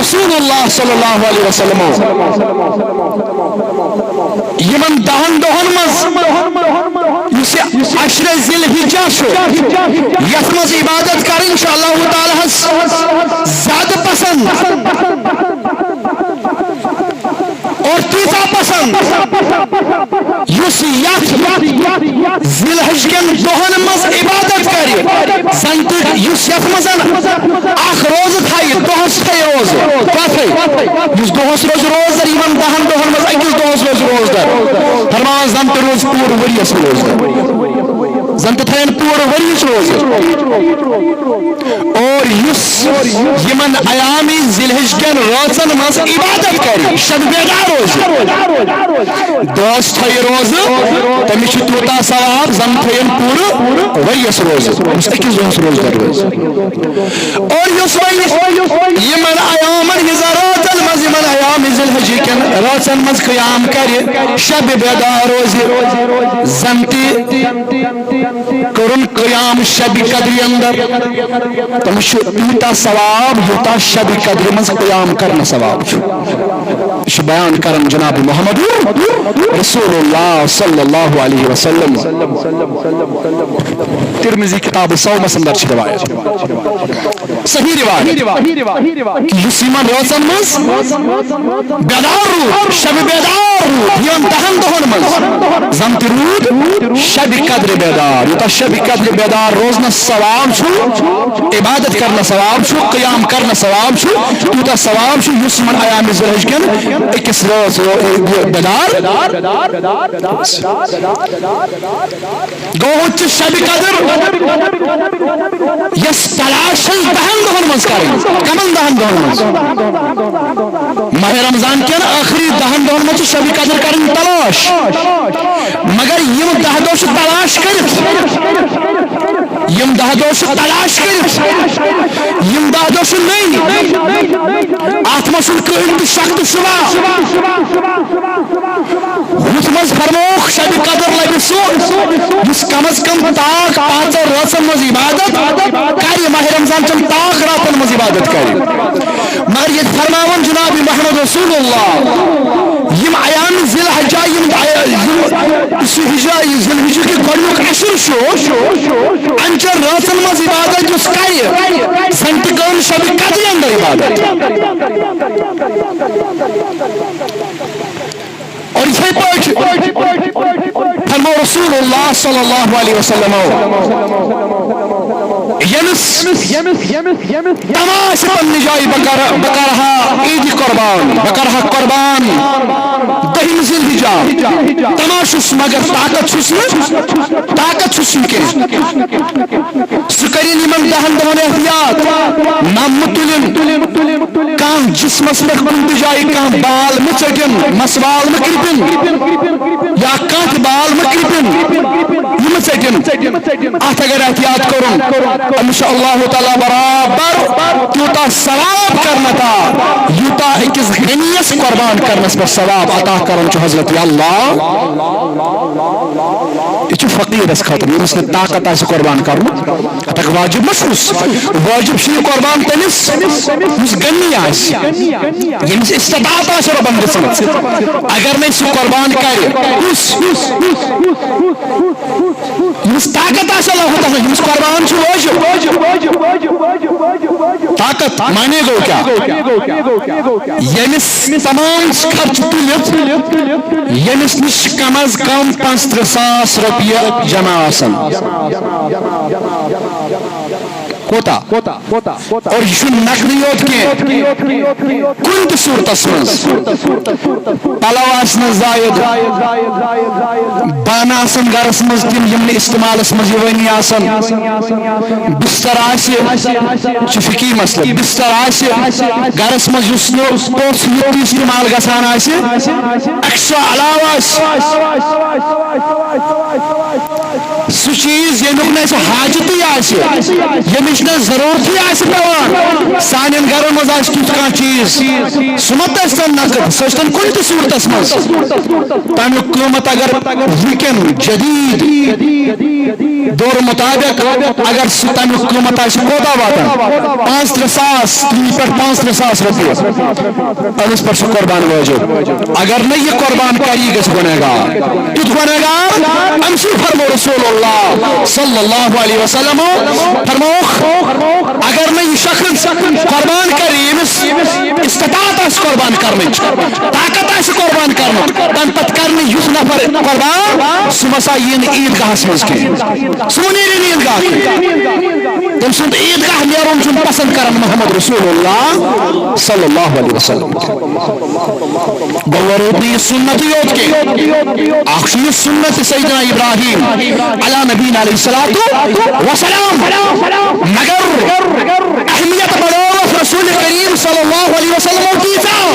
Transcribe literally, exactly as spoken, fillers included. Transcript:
رسول اللہ صلی اللہ علیہ وسلم، یِمن دہن دۄہن منٛز یُس یہِ عشرِ ذی الحجہ چھُ، یتھ منٛز عبادت کرٕنۍ چھِ اللہ تعالیٰ ہس زیادٕ پسند۔ اور تیٖژاہ پسند، یُس یتھ ذی الحج کٮ۪ن دۄہن منٛز عبادت کرِ، زن تہِ یُس یتھ منٛز اکھ روزٕ تھایہِ، دۄہس تھایہِ روزٕ، کتھے، یُس دۄہس روزِ روزدر، یِمن دہن دۄہن منٛز أکِس دۄہس روزِ روزدر، فرمان زن تہِ روزِ پوٗرٕ ؤریس روزدر، زن تہِ تھاین پوٗرٕ ؤریِچ روزٕ۔ اور یُس یِمن ایام ذی الحج کٮ۪ن رٲژن منٛز عبادت کرِ، شب بیدار روزِ، دۄہس تھٲیہِ روزٕ، تٔمِس چھُ تیوٗتاہ ثواب زن تھٲیِن پوٗرٕ ؤریس روزٕ، یُس أکِس دۄہس روزدر روزِ۔ اور یُس وۄنۍ یِمن ایامن ہٕنٛزن رٲژن منٛز، یِمن ایام ذی الحج کٮ۪ن رٲژن منٛز قیام کرِ، شب بیدار روزِ، زن تہِ کٔرٕن قیام شب قدرِ اندر، تٔمِس چھُ تیوٗتاہ ثواب، یوٗتاہ شب قدرِ منٛز قیام کرنہٕ ثواب چھُ۔ یہِ چھُ بیان کران جناب محمد رسول اللہ صلی اللہ علیہ وسلم۔ ترمذی کتاب صومس اندر چھِ روایت، صحیح روایت، یُس یِمن رٲژن منٛز بیدار روٗد، شب بیدار روٗد، یِمن دہن دۄہن منٛز زن تہِ روٗد شب قدر بیدار۔ یوٗتاہ شب قدر بیدار روزنس ثواب چھُ، عبادت کرنس ثواب چھُ، قیام کرنس ثواب چھُ، تیوٗتاہ ثواب چھُ، یُس یِمن ایام ذی الحج کٮ۪ن أکِس رٲژ رو-، یہِ بیدار۔ گوٚو، ہُتہِ چھِ شب قدر، یۄس تلاش چھِ دہن دۄہن منٛز کرٕنۍ۔ کمن دہن دۄہن منٛز؟ ماہ رمضان کٮ۪ن ٲخری دہن دۄہن منٛز چھِ شب قدر کرٕنۍ تلاش، مگر یِم دہ دۄہ چھِ تلاش کٔرِتھ، یِم دہ دۄہ چھِ تلاش کٔرِتھ، یِم دہ دۄہ چھِ نٔنۍ، اتھ منٛز چھُنہٕ کٕہٕنۍ تہِ شک تہٕ شبہ۔ یُتھ منٛز فرمووُکھ، شب قدر لبہِ سُہ، یُس کم از کم تاک پانٛژن رٲژن منٛز عبادت کرِ، ماہ رمضان چٮ۪ن تاک راتن منٛز عبادت کرِ۔ مگر ییٚتہِ فرماوان جناب محمد رسول اللہ، یِم ایام ذی الحجہ، یِم، یِم، یُس یہِ ہجرہ، یہِ ذی الحجہ کہِ گۄڈٕنیُک عشر چھُ، اَمہِ چٮ۪ن رٲژن منٛز عبادت یُس کرِ، زن تہِ کٔرٕن شب قدرِ اندر عبادت۔ اور یِتھے پٲٹھۍ فرموو رسول اللہ صلی اللہ علیہ وسلم، ییٚمِس تماہ چھِ پننہِ جایہِ، بہٕ کرٕ، بہٕ کرٕ ہا عیٖدِ قربان، بہٕ کرٕ ہا قربان دٔہِم ذی الحجہ، تماہ چھُس مگر طاقت چھُس نہٕ، طاقت چھُس نہٕ کینٛہہ۔ سُہ کٔرِن یِمن دَہن دۄہن احتیاط، نہ مہٕ تُلِن کانٛہہ جسمس پٮ۪ٹھ کُنہِ تہِ جایہِ کانٛہہ بال مہٕ ژٔٹِن، مس وال مہٕ کرٛپِن، یا کانٛہہ تہِ بال مہٕ کرٛپِن، یہِ مہٕ ژٔٹِن۔ اتھ اگر احتیاط کوٚرُن، أمِس چھُ اللہ تعالیٰ برابر تیوٗتاہ ثواب کرنہٕ عطا، یوٗتاہ أکِس غنیَس قربان کرنس پٮ۪ٹھ ثواب عطا کران چھُ حضرت اللہ۔ یہِ چھُ فقیرس خٲطرٕ، ییٚمِس نہٕ طاقت آسہِ قربان کرنُک۔ ہتکھ واجب ما چھُس؟ واجب چھُ یہِ قربان تٔمِس، یُس غنی آسہِ، ییٚمِس استطاعت آسہِ رۄبن دِژمٕژ۔ اگر نہٕ سُہ قربان کرِ، کُس؟ ییٚمِس طاقت آسہِ اللہ تعالیٰ، ییٚمِس قربان چھُ واجب۔ طاقت معنی گوٚو کیٛاہ؟ ییٚمِس تمام خرچہٕ تُلِتھ، ییٚمِس نِش کم از کم پانٛژترٕٛہ ساس رۄپیہِ جمع آسن۔ کوتاہ؟ اور یہِ چھُنہٕ نقدٕے یوت کینٛہہ، کُنہِ تہِ صوٗرتس منٛز۔ پلو آسہِ نہٕ زٲیِد، بانہٕ آسن گرس منٛز تِم، یِم نہٕ استعمالس منٛز یِوٲنی آسن۔ بستر آسہِ، چھُ فقی مسلہٕ، بستر آسہِ گرس منٛز یُس نہٕ پوٚژھ یُتھ تہِ استعمال گژھان آسہِ، ایکسٹرا علاوٕ آسہِ۔ سُہ چیٖز ییٚمیُک نہٕ اَسہِ حاجتٕے آسہِ، ییٚمِچ نہٕ ضروٗرتٕے آسہِ پٮ۪وان، سانٮ۪ن گرن منٛز آسہِ تیُتھ کانٛہہ چیٖز، سُہ مہ تٔژتن نقد، سُہ ٲسۍتن کُنہِ تہِ صوٗرتس منٛز، تَمیُک قۭمتھ اگر وٕنکٮ۪ن جدیٖد دورٕ مُطابِق اگر سُہ تَمیُک قۭمَتھ آسہِ کوتاہ واتان، پانٛژھ ترٛےٚ ساس، ترٛیٚیہِ پٮ۪ٹھ پانٛژھ ترٛےٚ ساس رۄپیہِ، أمِس پٮ۪ٹھ چھُ قۄربان وٲجِب۔ اگر نہٕ یہِ قۄربان کَرِ، یہِ گژھِ گۄنہگار۔ کیُتھ گۄنہگار؟ أمۍ سٕے فرموو رسول اللہ صلی اللہ علیہ وسلم، فرمووُکھ، اگر نہٕ یہِ شخص قۄربان کَرِ، ییٚمِس استطاعت آسہِ قۄربان کَرنٕچ، طاقت آسہِ قۄربان کَرنُک، تَمہِ پَتہٕ کَرِ نہٕ یُتھ نفر قۄربان، سُہ مہ سا یِیہِ نہٕ عیٖدگاہَس منٛز کینٛہہ۔ سُہ مہ نیرِ نہٕ عیٖدگاہ کینٛہہ۔ تٔمۍ سُنٛد عیٖدگاہ نیرُن چھُنہٕ پسنٛد کران محمد رسول اللہ صلی اللہ علیہ وسلم۔ گوٚو روٗد نہٕ یہِ سُنت یوت کینٛہہ، اکھ چھُ یہِ سُنت سیدنا ابراہیم علی نبینا علیہ الصلوۃ والسلام، مگر اہمیت بڑٲوٕکھ رسول کریم صلی اللہ علیہ وسلم تیٖژاہ،